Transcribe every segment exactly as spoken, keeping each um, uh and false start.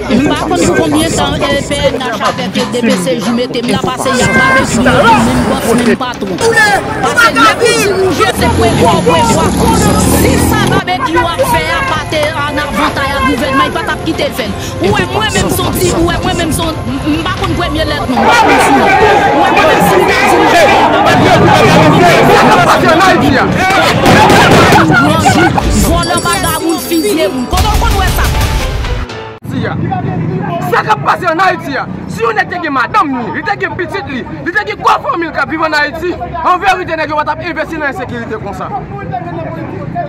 M pa konn pou konbyen tan, eh, P N H avèk D P C J mete m la, pase y ap babekyou, menm bòs, menm patwon. Pase lè pou dirije, se pwen kò, pwen bwa. Si sa babekyou ap fè a pa te an avantay a gouvènman, li pa t ap kite fè l. Ou wè mwen menm se yon ti, ou wè mwen menm se yon, m pa konn premye lèt non, m pa konn sou non. Ou wè mwen menm se yon ti, m pa konn premye lèt non. Vòlè, vagabon, fizye moun. Kòman w konn wè sa? Sa k ap pase ann Ayiti a, si yon nèg te gen madanm li, li te gen pitit li, li te gen gwo fanmi l k ap viv ann Ayiti, an verite, nèg yo pa t ap envesti nan ensekirite konsa.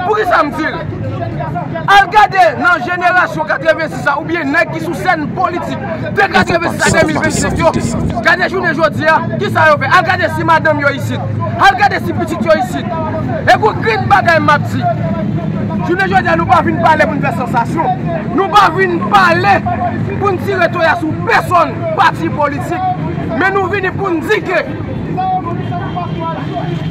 Poukisa m di l? Al gade nan jenerasyon katrevensis la, oubyen nèg ki sou sèn politik de katrevensis a de mil vennsenk yo, gade jounen jodi a, kisa yo fè? Al gade si madanm yo isit. Al gade si pitit yo isit. E gon grenn bagay m ap di. Jounen jodi a, nou pa vin pale pou n fè sansasyon. Nou pa vin pale pou n tire toya sou pèsonn pati politik. Men nou vini pou n di ke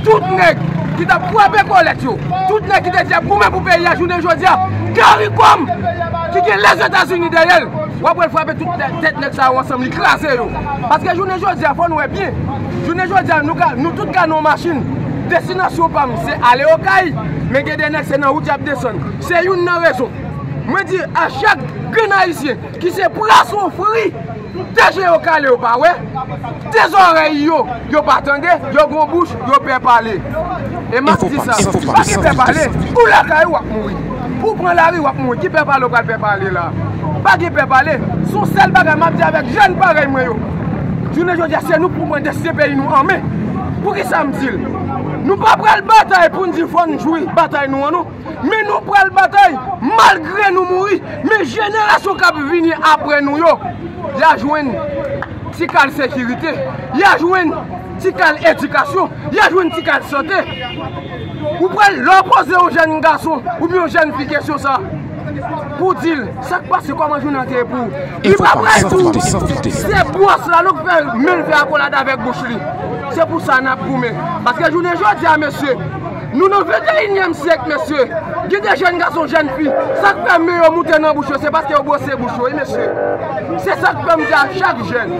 tout nèg ki t ap frape kòlèt yo, tout nèg ki te di ap goumen pou peyi a, jounen jodi a, CARICOM ki gen Lèzetazini dèyè l, w ap wè l frape tout tèt, tèt nèg sa yo ansanm, li kraze yo. Paske jounen jodi a, fò n wè byen. Jounen jodi a, nou ka, nou tout ka nan yon machin. Destinasyon pa m, se ale Okay, men gen de nèg, se nan wout y ap desann. Se youn nan rezon. Mwen di a chak grenn Ayisyen ki se pwason fri, de je yo kale, yo pa wè, de zòrèy yo, yo pa tande, yo gon bouch, yo pè pale. E m ap di sa, pa gen pè pale, ou lakay ou w ap mouri. Ou pran lari, w ap mouri. Ki pè pale ou pral pè pale la? Pa gen pè pale. Se yon sèl bagay m ap di avèk jèn parèy mwen yo. Jounen jodi a, se nou k pou pran destine peyi nou an men. Poukisa m di l? Nou pa pral batay pou n di fò n jwi batay nou an, non. Men nou pral batay malgre nou mouri. Men jenerasyon k ap vini apre nou yo, y a jwenn ti kal sekirite, y a jwenn ti kal edikasyon, y a jwenn ti kal sante. Ou pral, lè w poze yon jèn gason oubyen yon jèn fi kesyon sa, pou di l sa k pase, kòman jounen an te ye pou ou, li pa pral di w se bwòs la non k fè men l fè akolad avèk bouch li. Se pou sa n ap goumen. Paske jounen jodi a, mesye, nou nan venteyinyèm syèk, mesye. Gen de jèn gason, jèn fi, sa k fè men yo moute nan bouch yo, se paske yo bwose bouch yo, wi, mesye. Se sa k fè m di a chak jèn,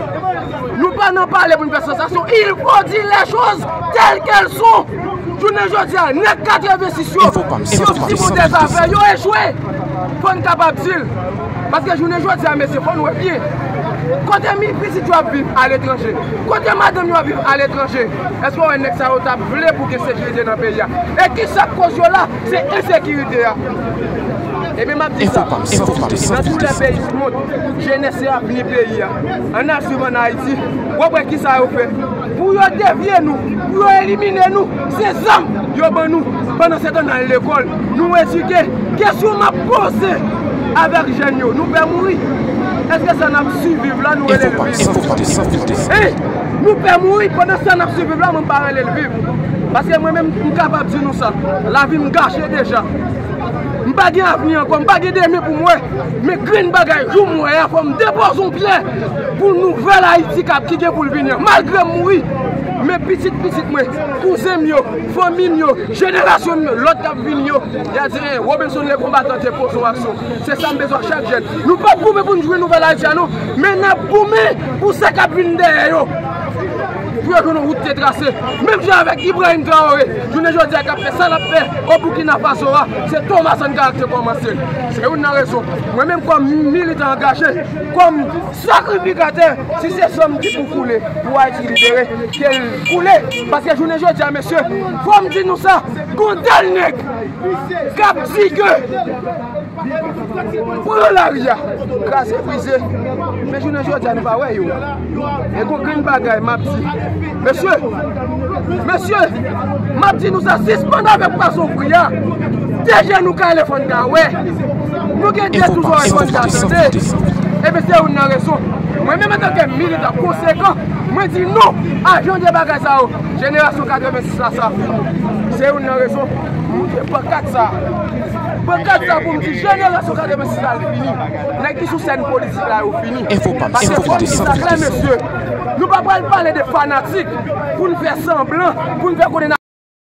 nou pa nan pale pou n fè sansasyon. Il faut dire les choses telles qu'elles sont. Jounen jodi a, nèg katrevensis yo, yo simonde zafè, yo echwe. Fò n kapab di l. Paske jounen jodi a, mesye, fò n wè byen. Kote mi pitit yo ap viv aletranje? Kote madanm yo ap viv aletranje? Èske w wè nèg sa yo t ap vle pou gen sekirite nan peyi a? E kisa k koz yo la? Se ensekirite a. Ebyen, m ap di sa, nan tou lè peyi sou mond, jenès yo ap vini peyi a. Ann al swiv ann Ayiti, w ap wè kisa yo fè. Pou yo devye nou, pou yo elimine nou, se zam yo ban nou. Pandan se tan, n al lekòl, nou edike. Kesyon m ap poze avèk jèn yo, nou pè mouri? Èske sa n ap siviv la, nou rele l viv? Hein? Nou pè mouri, pandan sa n ap siviv la, mwen pa rele l viv. Paske mwen menm, m kapab di nou sa, lavi m gache deja. M pa gen avni ankò, m pa gen demen pou m wè. Men grenn bagay, jou m wè a, fò m depoze yon pyè pou nouvèl Ayiti k ap, ki gen pou l vini an. Malgre m mouri, men pitit pitit mwen, kouzen m yo, fanmi m yo, jenerasyon m yo, lòt k ap vini yo, y a di, eh, Robinson le Combattant te poze yon aksyon. Se sa m bezwen chak jèn. Nou p ap goumen pou n jwi nouvèl Ayiti a non, men n ap goumen pou sa k ap vin dèyè yo. Pou yo jwenn yon wout te trase. Menm jan avèk Ibrahim Traoré, jounen jodi a k ap fè sa l ap fè o Burkina Faso a, se Thomas Sankara ki te kòmanse l. Se youn nan rezon. Mwen menm kòm militan angaje, kòm sakrifikatè, si se san m ki pou koule pou Ayiti libere, ke l koule. Paske jounen jodi a, mesye, fò m di nou sa, gon tèl nèg k ap di ke pran lari a, kraze brize. Men jounen jodi a, nou pa wè yo. E gon grenn bagay m ap di. Mesye, mesye, m ap di nou sa, sispann avèk pwason fri a. De je nou kale, fò n ka wè. Nou gen de sou zòrèy, fò n ka tande. Ebyen, se youn nan rezon. Mwen menm, antanke militan konsekan, mwen di non a jan de bagay sa yo. Jenerasyon katrevensis la, sa fini. Se youn nan rezon m moute pankat sa. Pankat sa pou m di jenerasyon katrevensis la, l fini. Nèg ki sou sèn politik la, yo fini. Paske fò m di sa klè, mesye. Nou pa pral pale de fanatik pou n fè sanblan, pou n fè konnen n